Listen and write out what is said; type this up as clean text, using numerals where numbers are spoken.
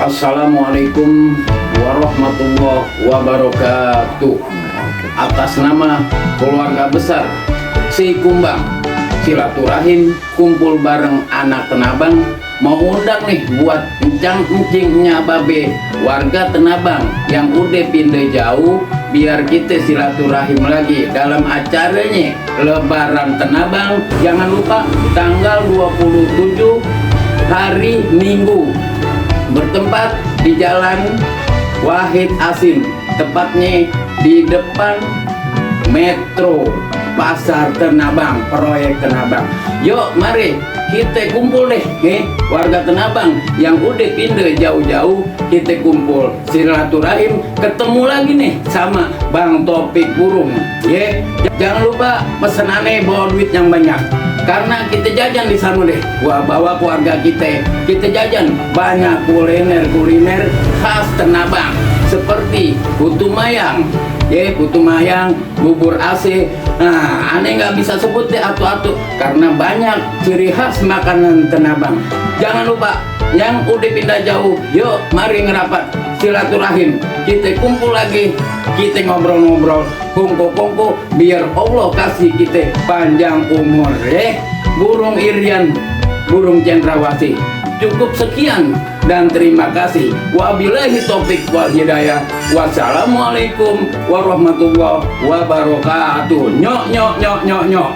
Assalamualaikum warahmatullahi wabarakatuh. Atas nama keluarga besar Si Kumbang, silaturahim kumpul bareng anak Tenabang, mau undang nih buat encang-encingnya babe warga Tenabang yang udah pindah jauh, biar kita silaturahim lagi dalam acaranya Lebaran Tenabang. Jangan lupa tanggal 27 hari Minggu, bertempat di Jalan Wahid Hasim, tepatnya di depan Metro Pasar Tenabang, proyek Tenabang. Yuk mari kita kumpul deh, warga Tenabang yang udah pindah jauh-jauh, kita kumpul silaturahim, ketemu lagi nih sama Bang Topik Burung. Jangan lupa pesenannya bawa duit yang banyak, karena kita jajan di sana deh. Bawa keluarga kita jajan banyak kuliner khas Tenabang seperti putu mayang, putu mayang, bubur AC. Nah, aneh nggak bisa sebut deh atu-atu karena banyak ciri khas makanan Tenabang. Jangan lupa yang udah pindah jauh, yuk mari ngerapat silaturahim, kita kumpul lagi, kita ngobrol-ngobrol, kongko-kongko, biar Allah kasih kita panjang umur. Burung Irian, burung cendrawasih. Cukup sekian dan terima kasih. Wabillahi taufik wal hidayah. Wassalamualaikum warahmatullahi wabarakatuh. Nyok nyok nyok nyok nyok.